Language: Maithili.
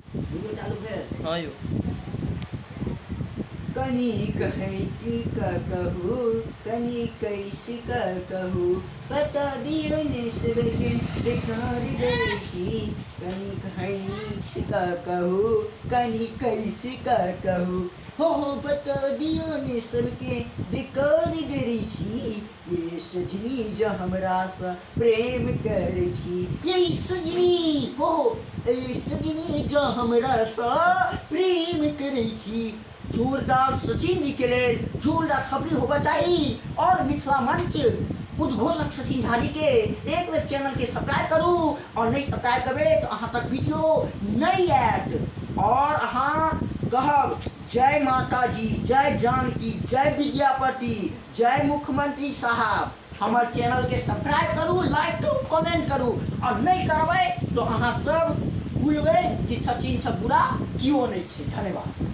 वीडियो चालू भेल? हाँ यौ। कनी कहैती का कहू, कनी कैसे का कहू, बता दियो ने सबके बेकार दै छी। कनी कहैसी का कहू, कनी कैसे का कहू, हो हो बता दियो ने सबके बेकार दै छी। ये सजनी जो हमरासँ प्रेम करै छी, ये सजनी हो ये सजनी जो हमरासँ प्रेम करै छी। जोरदार सचिन जी के लेल जोरदार खबरी होबा चाही और मिथिला मंच उद्घोषक सचिन झा जी के एक बेर चैनल के सब्सक्राइब करू और नहीं सब्सक्राइब करबे तो अहाँ तक वीडियो नहीं आयत और अहाँ कहब जय माता जी, जय जानकी, जय विद्यापति, जय मुख्यमंत्री साहब। हमर चैनल के सब्सक्राइब करू, लाइक करू, कमेंट करू और नहीं करबै तो अहाँ सब बुझबै कि सचिन से बुरा केओ नहीं छै। धन्यवाद।